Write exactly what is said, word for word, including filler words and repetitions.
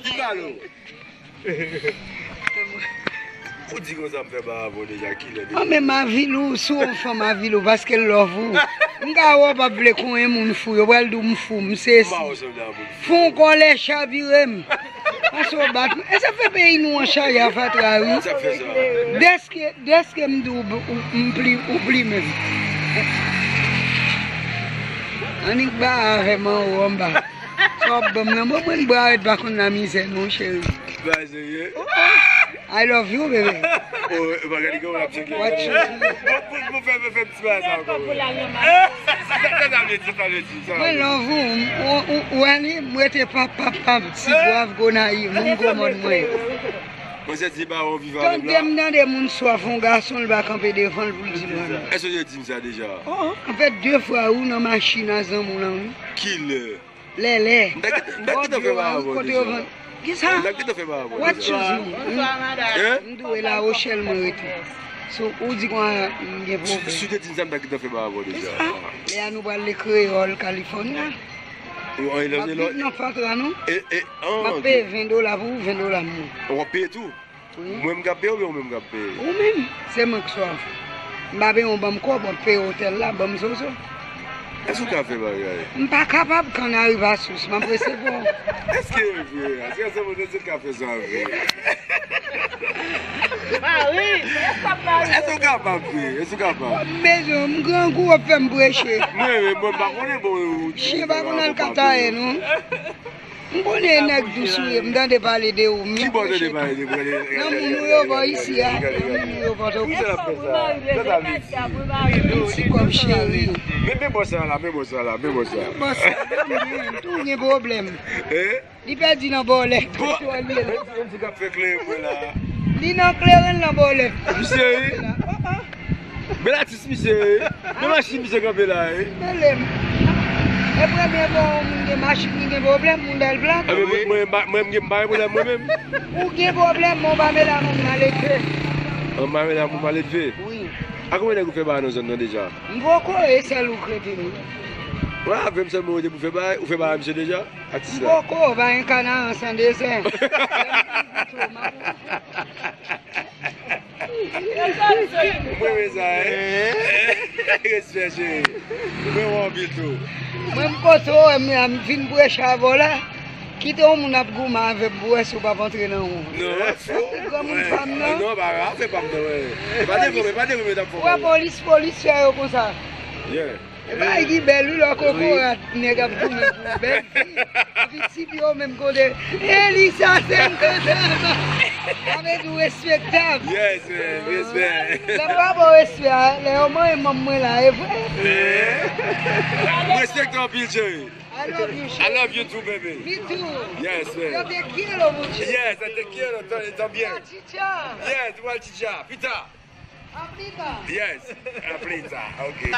Ki balo? Ou di konsa m fè ba avè w deja, kilè deja? An men Mavilou, si w yon fanm Mavilou, paske l love ou. M ka wè w p ap vle konyen moun fou, yo pral di w m fou, m sesi. M pa wè w sanble a moun fou. Fon kòlè chavire m. Panse w bat mwen. E sa fè peyi nou an chaje a fatra, wi. Sa fè sa. Dèske, dèske m di w, ou, m pli, ou pli menm. Annik ba avè m anwo anba. Sa w ap ban m nan? Bon, mwen, m bra rèd pa konn la mizè non, cheri. Ba serye? I love you, baby. Oh, e pa gade kòman l ap tcheke. What you do? Bon, bon, bon, fè, fè, fè ti bagay sa ankò. Sa, sa, sa vle di, sa vle di, sa vle di. Mwen love ou, ou, ou, ou wè li, m rete pap, pap, pap, ti brav Gonayiv, moun gwo mòn mwen. Mwen se di ba ou viv avè m la. Tande m tande moun swaf yon gason, l pa kanpe devan l pou l di mwen. Èske w te di m sa deja? Oh, an fèt, de fwa, ou nan machin a zanmi w lan, wi. Kilè? Lèlè. M ta gentan, m ta gentan fè ba avè w deja. Kisa? M ta gentan fè ba avè w deja. What you do? Hein? M dwe La Rochelle mwen rete. So, ou di kwa m gen pwoblèm. Si w te di m sa, m ta gentan fè ba avè w deja. Kisa? Lè a nou pral le kreyòl California. M ap viv nan fatra nou. E, e, an, ok. M ap peye ven dola pou ou, ven dola pou mwen. W ap peye tou? Wi. Mwen m k ap peye oubyen ou menm k ap peye? Ou menm, se mwen k swaf. M pa benyen w ban m kòb, w ap peye otèl la, ban m zozo. Èske w ka fè bagay? M pa kapab, kannari pa sous, m ap resevwa w. Èske e vre? Èske se mwen, èske w ka fè sa vre? Mari, èske w kapab vre? Èske w kapab? M bezwen w, m grangou, w ap fè m preche. Mwen, mwen, mwen pa konnen, bon, chen pa konn al kataye, non. M konnen e nèg dous ou ye, m tande pale de ou, m preche tou. Ki bò w tande pale de mwen? Nan moun ou yo bò isi a, nan moun ou yo Pòtoprens. Ti kòb cheri. Men, men bò sa la, men bò sa la, men bò sa. Men bò sa la, men tou gen pwoblèm. Eh? Li pèdi nan bòlè. Bon. Menm si, menm si k ap fè kleren mwen la. Li nan kleren nan bòlè. Misye, wi. Bèl atis misye, wi. Men machin misye kanpe la, wi. Mele m. E premye fwa yon moun gen machin, li gen pwoblèm, moun bèl plat. Mwen, mwen, mwen, mwen, m gen, m pa gen pwoblèm mwen menm. Ou gen pwoblèm, men w pa mele a moun maledve. An, m pa mele a moun maledve? Wi. A konbyen nèg ou fè bagay nan zòn nan deja? M poko, e sèl ou k rete wi. Wè, avè m sèlman ou te pou fè bagay, ou fè bagay a misye deja? Atis la. M poko, pa gen kanaran san dezè. Mwen renmen sa, hein? Respè, cheri. Mwen wè w anpil tou. Mwen, m kote w, m, m vin preche avè w la. Kite yon moun ap goumen avè m pou wè si w p ap antre nan won. Non, fò. Granmoun pa m nan. Non, pa, pa fè pa m nan, wè. E pa de granmoun, e pa de granmoun t ap fè w. Wè polis, polis fè yo konsa. Yeah. E bagay ki bèl wi, lè w kokorat, nèg ap goumen pou bèl fi. Epi tipi yo menm kote, Elisa senkant an. Sa vle di w respektab. Yes, man, respè. Lè m pa ba w respè a, lè yo manyen manm mwen la, e vre. Eh. M respekte w anpil, cheri. I love you, cheri. I love you too, baby. Me too. Yes, man. Yo te quiero mucho. Yes, I te quiero ta-, también. Chicha. Yes, igual chicha. Pita. Yes, a plenty, ok.